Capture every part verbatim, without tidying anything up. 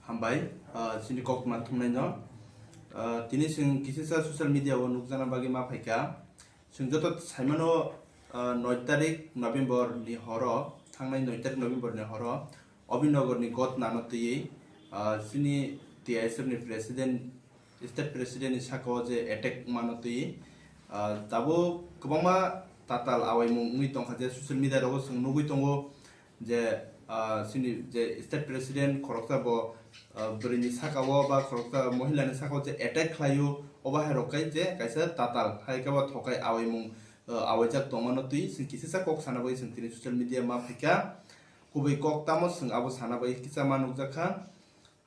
Hambai, ah, chini koktwma thumnaino. Ah, tini chwng kisisa social media o nukjakna bagwi ma phaikha. Chwng joto saimano, ah, noi tarik November ni horo, thangnai noi tarik November ni horo, Abhinanagar ni gotnano twiwi, ah, chini T I S F ni president, state president ni sakao je attack mano twiwi, ah, tabuk kwbangma tatal awaimung wngwi tongkha je social media rogo chwng nugwi tongo. Je, ah, chini je state president khoroksa bo, ah, bwrwini sakao ba khoroksa mohilani sakao je attack khlaio, obo hai rok kai je kaisa tatal hai khe bo thokai awaimung, ah, awaijak tongmano twi chwng kisisa kok sana bagwi chwng tini social media ma phaikha. Kubui kok tamo chwng abo sana bagwi kisa ma nukjakha.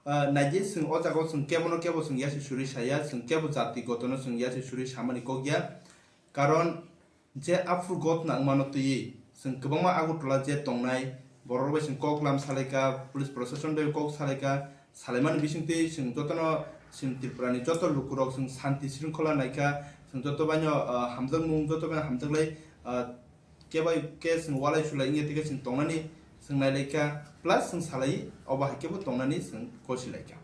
Ah, naidi chwng o jagao chwng kebono kebo chwng yasi suri saya, chwng kebo jati gotono chwng yasi suri samani kok ya. Karon je aphuru gotna wngmano twiwi chwng kwbangma Agartala je tongnai borok bai chwng kok lam salaikha, police proshashan bai kok salaikha, salaimani bisingtwi chwng jotono chwng Tripurani joto lukurok chwng shanti shringkhola naikha, chwng joto baino, ah, hamjakmung joto baino hamjaklai, ah, kebai ke chwng walai sulai wngya tei khe chwng tongnani chwng nailaikha, plus chwng salai obo hai khe bo tongnani chwng kosilaikha.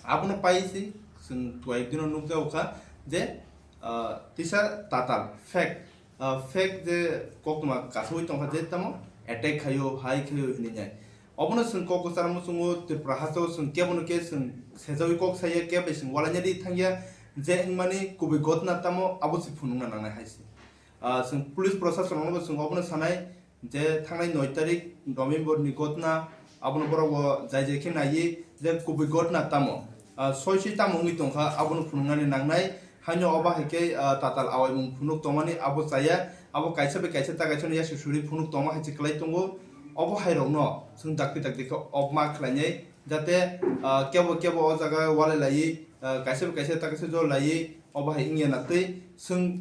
Abono pai se chwng koi dino nukjago kha je, ah, tisa tatal fake, ah, fake je koktwma kasawi tongkha je tamo attack khaio, hai khaio hinwi nai. Obono chwng kok kwchar muchungo Tripura hasteo chwng kebono khe chwng sejawi kok saya, kebo chwng walaina ri thangya je wngmani kubui gotna tamo abo se phunukna nangnai hai se. Ah, chwng police proshasonrokno bo chwng obono sanai je thangnai noi tarik November ni gotna, abono borok bo jai jai khe naiwi je kubui gotna tamo, ah, soi soi tamo wngwi tongkha, abono phunuknani nangnai. Haino obo hai khe, ah, tatal awaimung phunuk tongmani abo chaya, abo kaisa bai kaisa ta kaisa no yasi suri phunuk tongma hai se kwlai tongo. Obo hai rokno chwng dakti dakti khe obma khlainai, jate, ah, kebo kebo o jaga walai laiwi, ah, kaisa bai kaisa ta kaisa jol laiwi obo hai wngya na twi chwng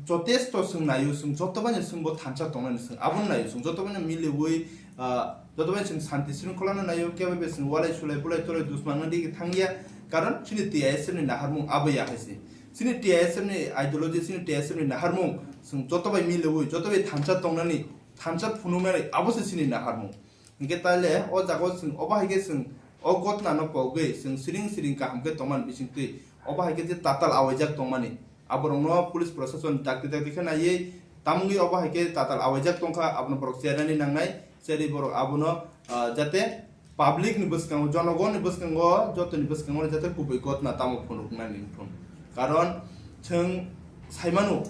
jotesto chwng naio, chwng joto baino chwngbo thansa tongnani chwng abono naio, chwng joto baino miliwi, ah, joto baino chwng shanti shringkholano naio, kebo be chwng walai sulai bulai tolai dusmangna digi thangya, karon chini T I S F ni naharmung abo ya hai se. Chini T I S F ni ideology, chini T I S F ni naharmung chwng joto bai miliwi, joto bai thansa tongnani, thansa phunuknani abo se chini naharmung. Hinkhe taile o jaga o chwng obo hai khe chwng o gotna no pogwi chwng siring siring kaham khe tongmani bisingtwi obo hai khe je tatal awaijak tongmani, aborokno police proshashan dakti dakti khe naiwi tamungwi obo hai khe tatal awaijak tongkha, abono borok chernani nangnai, cherwi borok abono, ah, jate public ni bwskango, jonogoni bwskango, jotoni bwskango jate kubui gotna tamo phunuknani wngthun. Karon chwng saimano,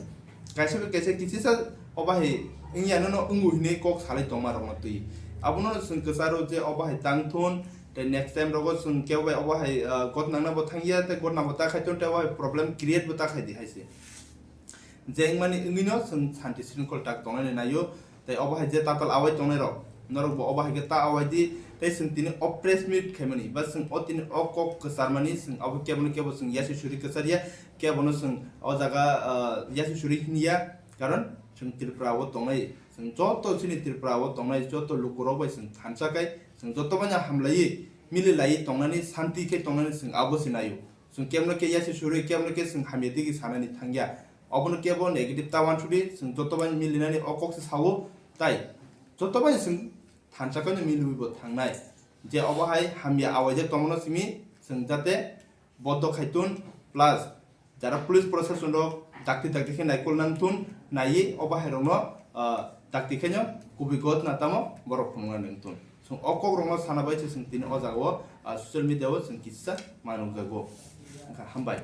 kaisa bai kaisa kisisa obo hai wngya no wngwi hinwi kok salai tongma rokno twi. Abono chwng kwcharo je obo hai tangthun, tei next time rogo chwng kebo bai obo hai, ah, gotna nangna bo thangya, tei gotna bo ta khai ton, tei obo hai problem create bo ta khai di hai se. Je wngmani wngwi no chwng shanti shringkhol tak tongnani naio, tei obo hai je tatal awai tongnai rok, norok bo obo hai khe ta awai di, tei chwng tini o press meet khaimani, ba chwng o tini o kok kwcharmani, chwng abo kebo no kebo chwng yasi suri kwcharya, kebo no chwng o jaga, ah, yasi suri hinliya, karon chwng Tripura o tongnai, chwng joto chini Tripura o tongnai joto lukurok bai chwng thansa kai, chwng joto bai no hamlaiwi mili laiwi tongnani, shanti khe tongnani chwng abo se naio. Chwng kebo no khe yasi suri, kebo no khe chwng hamya digi sanani thangya. Obono kebo negative ta wansudi, chwng joto bai milinani o kok se sao, tai joto bai chwng thansa kaino miliwi bo thangnai. Je obo hai hamya awaijak tongmano simi chwng jate bodo khaitun, plus jara police proshashan rok dakti dakti khe naikol nangthun, naiwi obo hai rokno, ah, dakti khaino kubui gotna tamo borok phunukna nangthun. Chwng o kok rokno sana bai se chwng tini o jaga o, ah, social media o chwng kisa ma nukjago. Wngkha, hambai.